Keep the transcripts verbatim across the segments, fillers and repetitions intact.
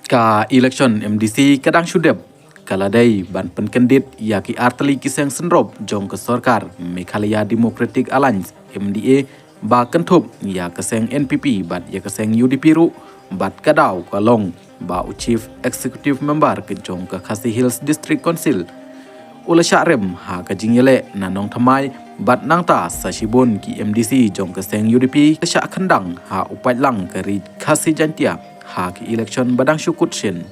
Ka election M D C ka dang shu dep, ka la dei ban pynkyndit ïa ki artylli ki seng synrop jong ka sorkar Meghalaya Democratic Alliance, M D A, ba kynthup ïa ka seng N P P bad ïa ka seng U D P ruh, bad ka daw ka long ba u Chief Executive Member ka jong ka Khasi Hills District Council u la shah rem ha ka jingïaleh na nongthymmai, bad nangta sa shibun ki M D C jong ka seng U D P ka shah khyndang ha u paidlang ka ri Khasi Jaintia ha ki election ba dang shu kut sien.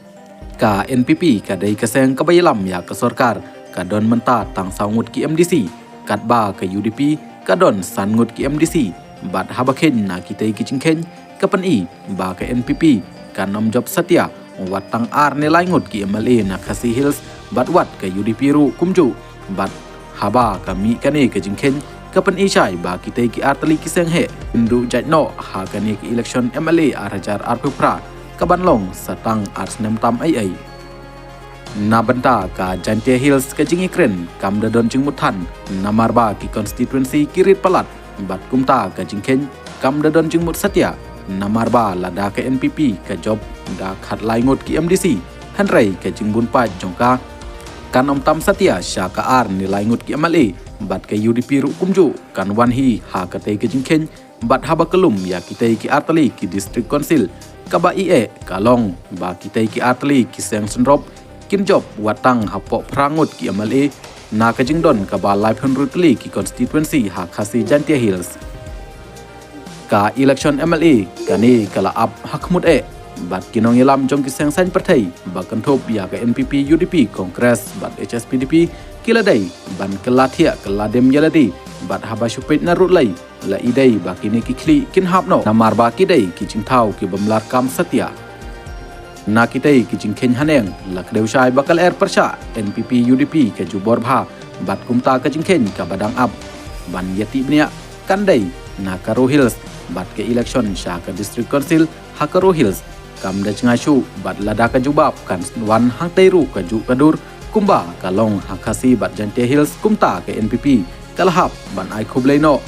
Ka N P P ka dei ka seng kaba ïalam ïa ka sorkar, ka don mynta tang saw ngut ki M D C, katba ka U D P ka don san ngut ki M D C, bad haba kheiñ na kitei ki jingkheiñ ka pyni ba ka N P P kan ym jop satia wat tang ar ne lai ngut ki M L A na Khasi Hills, bad wat ka U D P ruh kumjuh, bad haba ka mih kane ka jingkheiñ ka pyni shai ba kitei ki artylli ki seng heh kin duh jait noh ha kane ka election M L A ar hajar arphew phra ka ban long sa tang ar snem tam ei ei. Na bynta ka Jaintia Hills ka jingïakren kam da don jingmut than, namar ba ki constituency ki rit palat, bad kumta ka jingkheiñ kam da don jingmut satia, namar ba lada ka N P P ka jop da khatlai ngut ki M D C, hynrei ka jingbun paid jong ka kan ym tam satia sha ka ar ne lai ngut ki M L A, bad ka U D P ruh kumjuh kan wan hi ha katei ka jingkheiñ, bad haba ka lum ïa kitei ki artylli ki District Council, kaba ïeh ka long ba kitei ki artylli ki seng synrop kin jop wat tang hapoh phra ngut ki M L A na ka jingdon kaba laiphew hynriew tylli ki constituency ha Khasi Jaintia Hills. Ka election M L A kane ka la ap ha khmut eh, bad ki nongïalam jong ki seng saiñ pyrthei ba kynthup ïa ka N P P, U D P, Congress bad H S P D P ki la dei ban kylla thiah kylla dem ïa lade, bad haba shu peit na rud lei la i dei ba kine ki khlieh kin hap noh, namar ba ki dei ki jingthaw ki bym lah kam satia. Na kitei ki jingkheiñ haneng la kdew shai ba ka lyer pyrshah N P P U D P ka jubor bha, bad kumta ka jingkheiñ kaba dang ap ban ïatih bniah kan dei na Garo Hills, bad ka election sha ka District Council ha Garo Hills kam da jngai shuh, bad lada ka jubab kan wan hangtei ruh ka juh ka dur kumba ka long ha Khasi bad Jaintia Hills, kumta ka N P P ka la hap ban ai khublei noh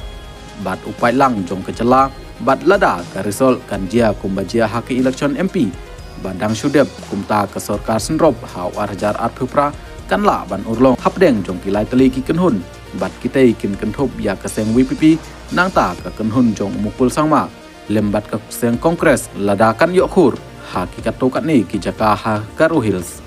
bad u paidlang jong ka jylla, bad lada ka result kan jia kumba jia ha ka election M P ba dang shu dep, kumta ka sorkar synrop ha u ar hajar arphew phra kan lah ban urlong hapdeng jong ki lai tylli ki kynhun, bad kitei kin kynthup ïa ka seng V P P, nangta ka kynhun jong u Mukul Sangma, lem bad ka seng Congress lada kan ïoh khur ha ki katto katne ki jaka ha Garo Hills.